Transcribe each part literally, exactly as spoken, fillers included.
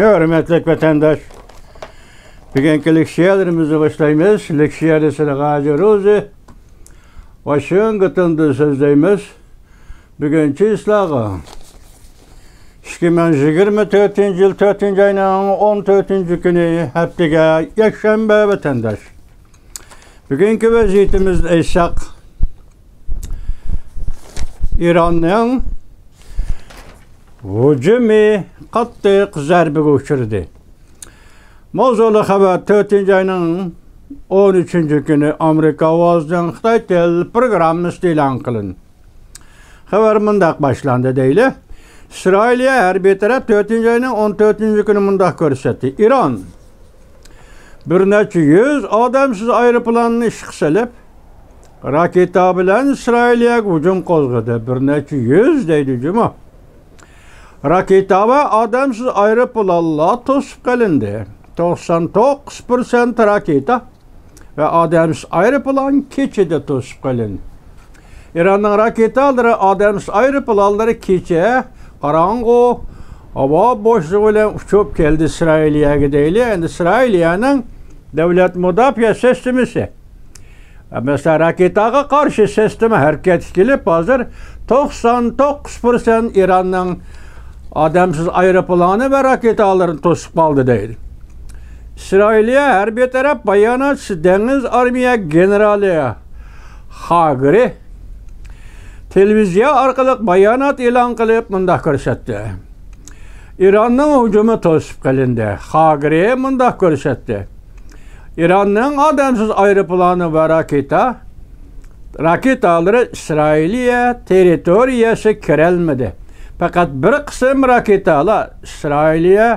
ھۆرمەتلىك ۋەتەنداش، بۈگۈنكى لېكسىيەلىرىمىزنى باشلايمىز. لېكسىيەدە سىلەرگە ھاجى روزى، ۋاشىنگتوندىن سۆزلەيمىز. بۈگۈن چىسلاغا، ئىككى مىڭ يىگىرمە تۆتىنچى يىل تۆتىنچى ئاينىڭ ئون تۆتىنچى كۈنى، ھەپتىگە يەكشەنبە ۋەتەنداش. بۈگۈنكى ۋەزىيىتىمىزنى ئېيتساق، ئىراننىڭ ھۇجۇمى قاتتىق زەربىگە ئۇچرىدى. ماۋزۇلۇق خەۋەر تۆتىنچى ئاينىڭ ئون ئۈچىنچى كۈنى ئامېرىكا ئاۋازىنىڭ خىتاي تىل پروگراممىسىدا ئېلان قىلىندى. خەۋەر مۇنداق باشلاندى دەيلى. ئىسرائىلىيە ھەربىي تەرەپ تۆتىنچى ئاينىڭ ئون تۆتىنچى كۈنى مۇنداق كۆرسەتتى. ئىران بىر نەچچە يۈز ئادەمسىز ئايروپىلاننى ئىشقا سېلىپ، راكېتا بىلەن ئىسرائىلىيەگە ھۇجۇم قوزغىدى. بىر نەچچە يۈز دەيدۇ جۇمۇ. راكېتا ۋە ئادەمسىز ئايروپىلانلار توسۇپ قېلىندى. توقسان توققۇز پىرسەنت راكېتا ۋە ئادەمسىز ئايروپىلان كېچىدە توسۇپ قېلىندى. ئىراننىڭ راكېتالىرى، ئادەمسىز ئايروپىلانلىرى كېچە قاراڭغۇ ھاۋا بوشلۇقى بىلەن ئۇچۇپ كەلدى ئىسرائىلىيەگە دەيلى. ئەمدى ئىسرائىلىيەنىڭ دۆلەت مۇداپىئە سىستېمىسى، مەسىلەن، راكېتاغا قارشى سىستېما ھەرىكەتكە كېلىپ، ھازىر توقسان توققۇز پىرسەنت ئىراننىڭ ئادەمسىز ئايروپىلانى ۋە راكېتالىرىنى توسۇپ قالدى دەيدۇ. ئىسرائىلىيە ھەربىي تەرەپ باياناتچىسى دېڭىز ئارمىيە گېنېرالى خاگرى تېلېۋىزىيە ئارقىلىق بايانات ئېلان قىلىپ مۇنداق كۆرسەتتى. ئىراننىڭ ھۇجۇمى توسۇپ قېلىندى. خاگرى مۇنداق كۆرسەتتى. ئىراننىڭ ئادەمسىز ئايروپىلانى ۋە راكېتا، راكېتالىرى ئىسرائىلىيە تېررىتورىيەسىگە كىرەلمىدى. پەقەت بىر قىسىم راكېتالار ئىسرائىلىيە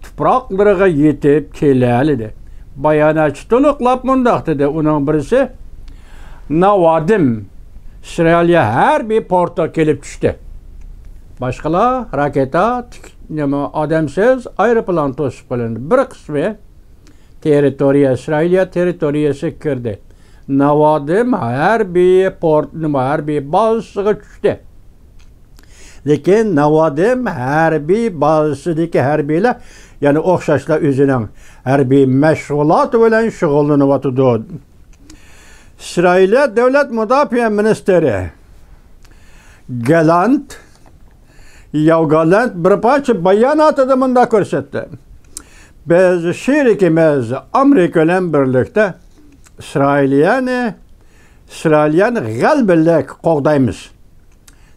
تۇپراقلىرىغا يېتىپ كېلەلىدى. باياناتچى تولۇقلاپ مۇنداق دېدى، ئۇنىڭ بىرسى ناۋادىم ئىسرائىلىيە ھەربىي پورتىغا كېلىپ چۈشتى. باشقىلار راكېتا، تىك-، نېمە، ئادەمسىز ئايروپىلان توسۇپ قېلىندى. بىر قىسمى تېررىتورىيە، ئىسرائىلىيە تېررىتورىيەسىگە كىردى. ناۋادىم ھەربىي پورت، نېمە، ھەربىي بازىسىغا چۈشتى. لېكىن ناۋادىم ھەربىي بازىسىدىكى ھەربىيلەر يەنە ئوخشاشلا ئۆزىنىڭ ھەربىي مەشغۇلاتى بىلەن شۇغۇللىنىۋاتىدۇ. ئىسرائىلىيە دۆلەت مۇداپىئە مىنىستىرى گالانت، ياۋ گالانت بىر پارچە باياناتىدا مۇنداق كۆرسەتتى. بىز شېرىكىمىز ئامېرىكا بىلەن بىرلىكتە ئىسرائىلىيەنى، ئىسرائىلىيەنى غەلىبىلىك قوغدايمىز.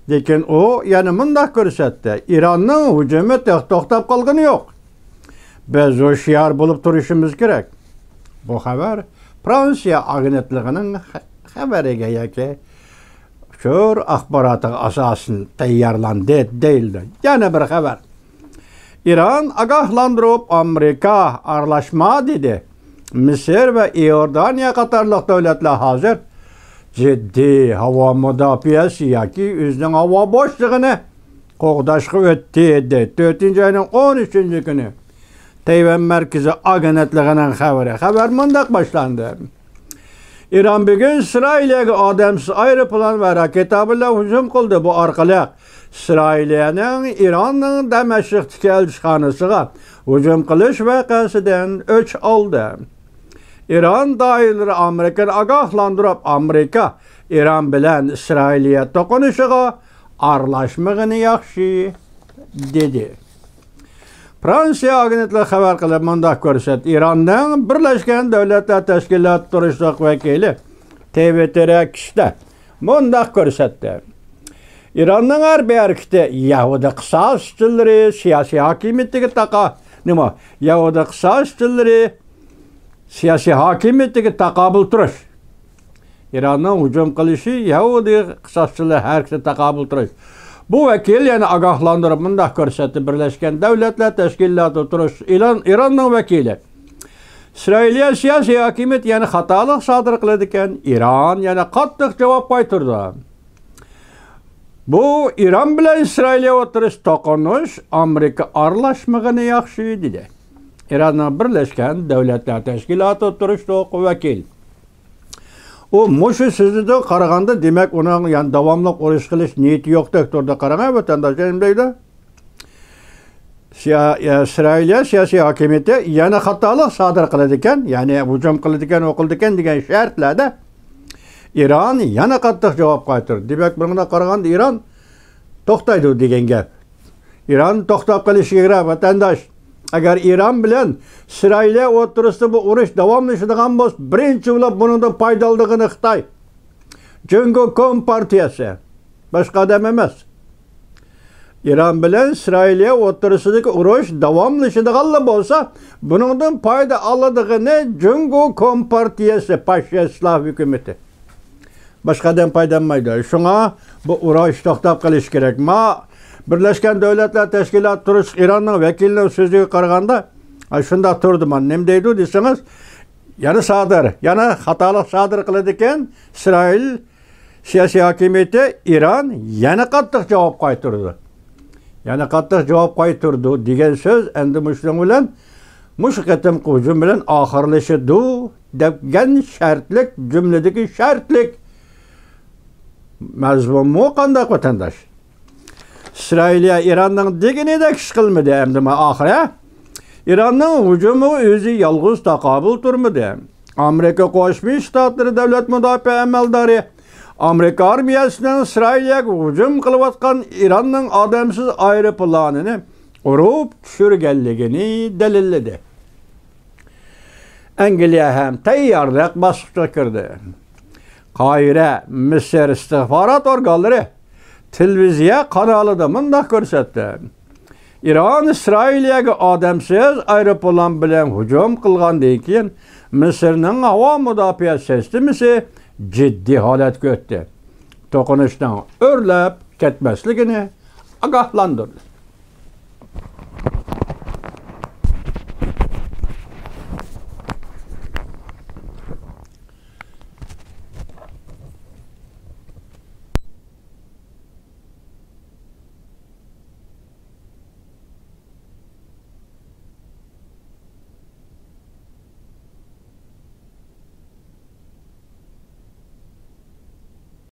لېكىن ئۇ يەنە مۇنداق كۆرسەتتى، ئىراننىڭ ھۇجۇمى تېخى توختاپ قالغىنى يوق. بىز ھوشيار بولۇپ تۇرۇشىمىز كېرەك. بۇ خەۋەر فرانسىيە ئاگېنتلىقىنىڭ خە-، خەۋىرىگە ياكى ئۇچۇر ئاخباراتىغا ئاساسەن تەييارلاندى، دېيىلدى. يەنە بىر خەۋەر. ئىران ئاگاھلاندۇرۇپ، ئامېرىكا ئارىلاشما دېدى. مىسىر ۋە ئىئوردانىيە قاتارلىق دۆلەتلەر ھازىر جىددىي ھاۋا مۇداپىئەسى ياكى ئۆزىنىڭ ھاۋا بوشلۇقىنى قوغداشقا ئۆتتى، دېدى. تۆتىنچى ئاينىڭ ئون ئۈچىنچى كۈنى تەيۋەن مەركىزىي ئاگېنتلىقىنىڭ خەۋىرى. خەۋەر مۇنداق باشلاندى. ئىران بۈگۈن ئىسرائىلىيەگە ئادەمسىز ئايروپىلان ۋە راكېتا بىلەن ھۇجۇم قىلدى. بۇ ئارقىلىق ئىسرائىلىيەنىڭ ئىراننىڭ دەمەشقتىكى ئەلچىخانىسىغا ھۇجۇم قىلىش ۋەقەسىدىن ئۆچ ئالدى. ئىران دائىرىلىرى ئامېرىكىنى ئاگاھلاندۇرۇپ، ئامېرىكا ئىران بىلەن ئىسرائىلىيە توقۇنۇشىغا ئارىلاشمىغىنى ياخشى، دېدى. فرانسىيە ئاگېنتلىقى خەۋەر قىلىپ مۇنداق كۆرسەتتى، ئىراننىڭ بىرلەشكەن دۆلەتلەر تەشكىلاتى تۇرۇشلۇق ۋەكىلى تىۋىتتېرەكسدە مۇنداق كۆرسەتتى. ئىراننىڭ ھەربىي ھەرىكىتى يەھۇدىي قىساسچىلىرى سىياسىي ھاكىمىيىتىگە تاقا-، نېمە؟ يەھۇدىي قىساسچىلىرى سىياسىي ھاكىمىيىتىگە تاقابىل تۇرۇش. ئىراننىڭ ھۇجۇم قىلىشى يەھۇدىي قىساسچىلار ھەرىكىتىگە تاقابىل تۇرۇش. بۇ ۋەكىل يەنە ئاگاھلاندۇرۇپ مۇنداق كۆرسەتتى، بىرلەشكەن دۆلەتلەر تەشكىلاتىدا تۇرۇش ئىلان-، ئىراننىڭ ۋەكىلى. ئىسرائىلىيە سىياسىي ھاكىمىيىتى يەنە خاتالىق سادىر قىلىدىكەن، ئىران يەنە قاتتىق جاۋاب قايتۇرىدۇ. بۇ ئىران بىلەن ئىسرائىلىيە ئوتتۇرىسىدا توقۇنۇش، ئامېرىكا ئارىلاشمىغىنى ياخشى، دېدى ئىراننىڭ بىرلەشكەن دۆلەتلەر تەشكىلاتى ئوتتۇرىسىدىكى ۋەكىل. ئۇ مۇشۇ سۆزىدىن قارىغاندا، دېمەك، ئۇنىڭ يەنە داۋاملىق ئۇرۇش قىلىش نىيىتى يوقتەك تۇرىدۇ. قاراڭ، ۋەتەنداشلىرىم، دەيدۇ. سىيا-، ئىسرائىلىيە سىياسىي ھاكىمىيىتى يەنە خاتالىق سادىر قىلىدىكەن، يەنى ھۇجۇم قىلىدىكەن، ئۇ قىلىدىكەن دېگەن شەرتلەردە ئىران يەنە قاتتىق جاۋاب قايتۇرىدۇ. دېمەك، بۇنىڭغا قارىغاندا ئىران توختايدۇ دېگەن گەپ. ئىران توختاپ قېلىشى كېرەك، ۋەتەنداش. ئەگەر ئىران بىلەن ئىسرائىلىيە ئوتتۇرىسىدا بۇ ئۇرۇش داۋاملىشىدىغان بولسا، بىرىنچى بولۇپ بۇنىڭدىن پايدا ئالىدىغىنى خىتاي. جۇڭگو كومپارتىيەسى. باشقا ئادەم ئەمەس. ئىران بىلەن ئىسرائىلىيە ئوتتۇرىسىدىكى ئۇرۇش داۋاملىشىدىغانلا بولسا، بۇنىڭدىن پايدا ئالىدىغىنى جۇڭگو كومپارتىيەسى، پاششا ئىسلاھ ھۆكۈمىتى. باشقا ئادەم پايدىلانمايدۇ. شۇڭا بۇ ئۇرۇش توختاپ قېلىشى كېرەك. ما بىرلەشكەن دۆلەتلەر تەشكىلاتى تۇرۇشلۇق ئىراننىڭ ۋەكىلىنىڭ سۆزىگە قارىغاندا، ھە، شۇنداق تۇرىدۇ. ما نېمە دەيدۇ دېسىڭىز، يەنە سادىر، يەنە خاتالىق سادىر قىلىدىكەن ئىسرائىل سىياسىي ھاكىمىيىتى، ئىران يەنە قاتتىق جاۋاب قايتۇرىدۇ. يەنە قاتتىق جاۋاب قايتۇرىدۇ دېگەن سۆز ئەمدى مۇشۇنىڭ بىلەن، مۇشۇ قېتىمقى ھۇجۇم بىلەن ئاخىرلىشىدۇ دېگەن شەرتلىك، جۈملىدىكى شەرتلىك مەزمۇنمۇ قانداق، ۋەتەنداش؟ ئىسرائىلىيە ئىراننىڭ دېگىنىدەك ئىش قىلمىدى ئەمدى ما ئاخىرى. ئىراننىڭ ھۇجۇمىغا ئۆزى يالغۇز تاقابىل تۇرمىدى. ئامېرىكا قوشما شتاتلىرى دۆلەت مۇداپىئە ئەمەلدارى ئامېرىكا ئارمىيەسىنىڭ ئىسرائىلىيەگە ھۇجۇم قىلىۋاتقان ئىراننىڭ ئادەمسىز ئايروپىلانىنى ئۇرۇپ چۈشۈرگەنلىكىنى دەلىللىدى. ئەنگلىيە ھەم تەييارلىق باسقۇچىغا كىردى. قاھىرە مىسىر ئىستىخبارات ئورگانلىرى تېلېۋىزىيە قانالىدا مۇنداق كۆرسەتتى: ئىران ئىسرائىلىيەگە ئادەمسىز ئايروپىلان بىلەن ھۇجۇم قىلغاندىن كېيىن، مىسىرنىڭ ھاۋا مۇداپىئە سىستېمىسى جىددىي ھالەتكە ئۆتتى. توقۇنۇشنىڭ ئۆرلەپ كەتمەسلىكىنى ئاگاھلاندۇردى.